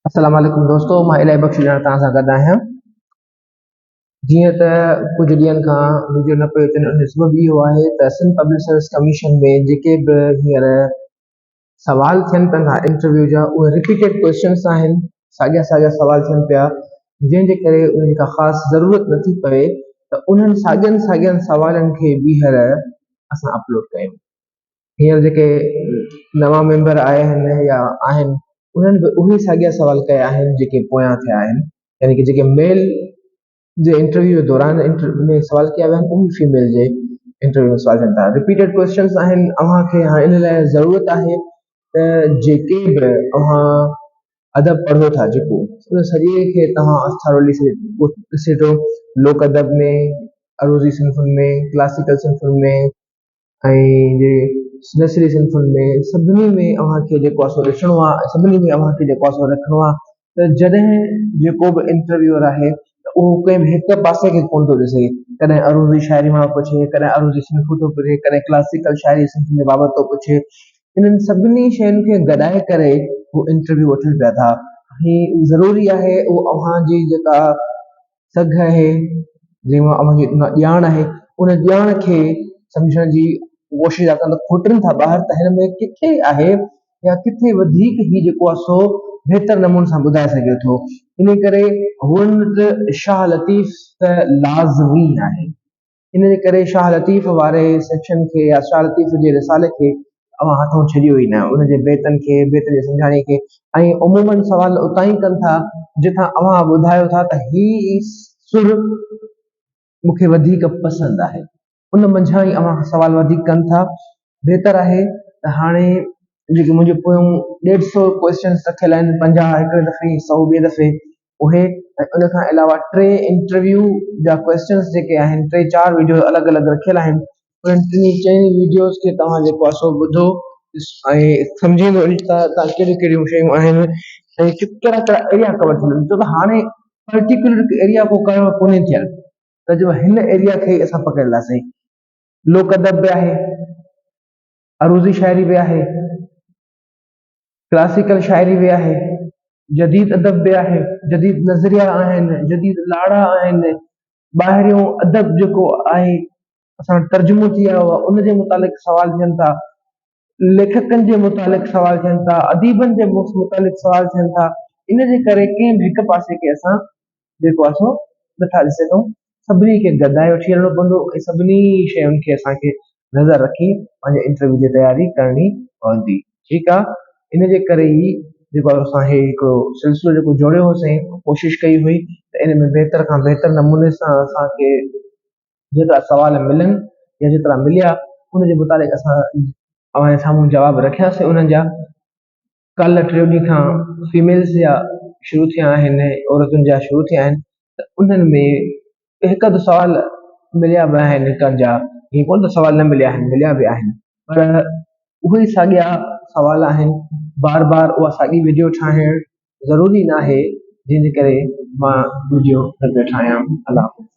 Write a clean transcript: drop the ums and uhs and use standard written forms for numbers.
السلام عليڪم دوستو مان الاهي بخش ڄاڻ توهان سان گڏ آهيان جيئن ته ڪجهه ڏينهن کان وڊيو نه پيو اچن ان جو سبب اهو آهي ته سنڌ پبلڪ سروس ڪميشن ۾ جيڪي به هينئر سوال ٿين پيا ٿا انٽرويو جا اهي رپيٽيڊ ڪويشچنس آهن ساڳيا ساڳيا سوال ٿين پيا جنهن جي ڪري انهن جي ڪا خاص ضرورت نٿي پوي ته انهن ساڳين ساڳين سوالن کي ٻيهر اسان اپلوڊ ڪيون هينئر جيڪي نوان ميمبر آيا آهن يا آهن انهن به اهي ساڳيا سوال ڪيا آهن جيڪي پويان ٿيا آهن يعني ڪي جيڪي ميل جي انٽرويو جي دوران ۾ سوال ڪيا ويا آهن اهي فيميل جي انٽرويو ۾ سوال ٿين ٿا رپيٽيڊ ڪويشچنس آهن اوهان کي هاڻي ان لاء ضرورت آهي ته جيڪي به اوهان ادب پڙهو ٿا جيڪو ان سڄي کي توهان ٿرولي ڏسي ٿو لوڪ ادب ۾ عروضي صنفن ۾ ڪلاسيڪل صنفن ۾ ۽ جي نثري صنفن ۾ سڀني ۾ اوهان کي جيڪو آهي سو ڏسڻو آهي ۽ سڀني ۾ اوهان کي جيڪو آهي سو رکڻو آهي ته جڏهن جيڪو به انٽرويوئر آهي ته اهو ڪنهن به هڪ پاسي کي ڪونه ٿو ڏسي ڪڏهن عروضي شاعري مان پڇي ڪڏهن عروضي صنفون ٿو پڇي ڪڏهن ڪلاسيڪل شاعري صنفن جي بابت ٿو پڇي انهن سڀني شين کي گڏائي ڪري هو انٽرويو وٺن پيا ٿا هي ضروري آهي اهو اوهان جي جيڪا سگهه آهي، جنهن مان اوهان کي ڄاڻ آهي، ان ڄاڻ کي سمجهڻ جي ڪوشش ٿا ڪن ته کوٽين ٿا ٻاهر ته هن ۾ ڪٿي آهي يا ڪٿي وڌيڪ هي جيڪو آهي سو بهتر نموني سان ٻڌائي سگهي ٿو. ان ڪري هونئن ته شاهه لطيف ته لازمي آهي. ان جي ڪري شاهه لطيف واري سيڪشن کي يا شاهه لطيف جي رسالي کي اوهان هٿئون ڇڏيو ئي نه، ان جي بيتن کي، بيتن جي سمجهاڻي کي ۽ عموماً سوال اتان ئي ڪن ٿا جتان اوهان ٻڌايو ٿا ته هي سر مون کي وڌيڪ پسند آهي، ان منجهان ئي اوهان کان سوال وڌيڪ ڪن ٿا. بهتر آهي ته هاڻي جيڪي منهنجي پويون ڏيڍ سو ڪوئسچنس رکيل آهن، 50 هڪڙي دفعي، سئو ٻئي دفعي، اهي ۽ ان کان علاوه ٽي انٽرويو جا ڪوئسچنس جيڪي آهن ٽي چار ويڊيو الڳ الڳ رکيل آهن انهن ٽنهي چئني ويڊيوز کي توهان جيڪو آهي سو ٻڌو ۽ سمجهي وڃو ته تان ڪهڙيون ڪهڙيون شيون آهن ۽ ڪهڙا ڪهڙا ايريا ڪور ٿيل آهن ڇو ته هاڻي پرٽيڪولر ايريا ڪو ڪور ڪونهي ٿيل ته جو هن ايريا کي اسان پڪڙينداسين لوڪ ادب به آهي عروضي شاعري به آهي ڪلاسيڪل شاعري به آهي، جديد ادب به آهي، جديد نظريا آهن، جديد لاڙا آهن، ٻاهريون ادب جيڪو آهي اسان وٽ ترجمو ٿي آيو آهي ان جي متعلق سوال ٿين ٿا، ليکڪن جي متعلق سوال ٿين ٿا، اديبن جي متعلق سوال ٿين ٿا، ان جي ڪري ڪنهن به هڪ پاسي کي اسان جيڪو آهي سو نٿا ڏسي سگهون، سڀني کي گڏائي وٺي هلڻو پوندو ۽ سڀني شين کي اسان کي نظر رکي پنهنجي انٽرويو جي تياري ڪرڻي پوندي ٺيڪ آ ان جي ڪري ئي جيڪو آهي اسان هي هڪڙو سلسلو جيڪو جوڙيو هوسين ڪوشش ڪئي هئي ته ان ۾ بهتر کان بهتر نموني سان اسان کي جيترا سوال ملن يا جيترا مليا ان جي متعلق اسان اوهان جي سامهون جواب رکياسين انهن جا ڪالهه ٽيون ڏينهن کان فيميلز جا شروع ٿيا آهن عورتن جا شروع ٿيا آهن ته انهن ۾ هڪ اڌ سوال مليا به آهن هڪ جا ائين ڪونه ته سوال نه مليا آهن مليا به آهن پر اهي ساڳيا سوال آهن بار بار اها ساڳي وڊيو ٺاهڻ ضروري ناهي جنهن جي ڪري مان وڊيو نه پيو ٺاهيان الله حافظ.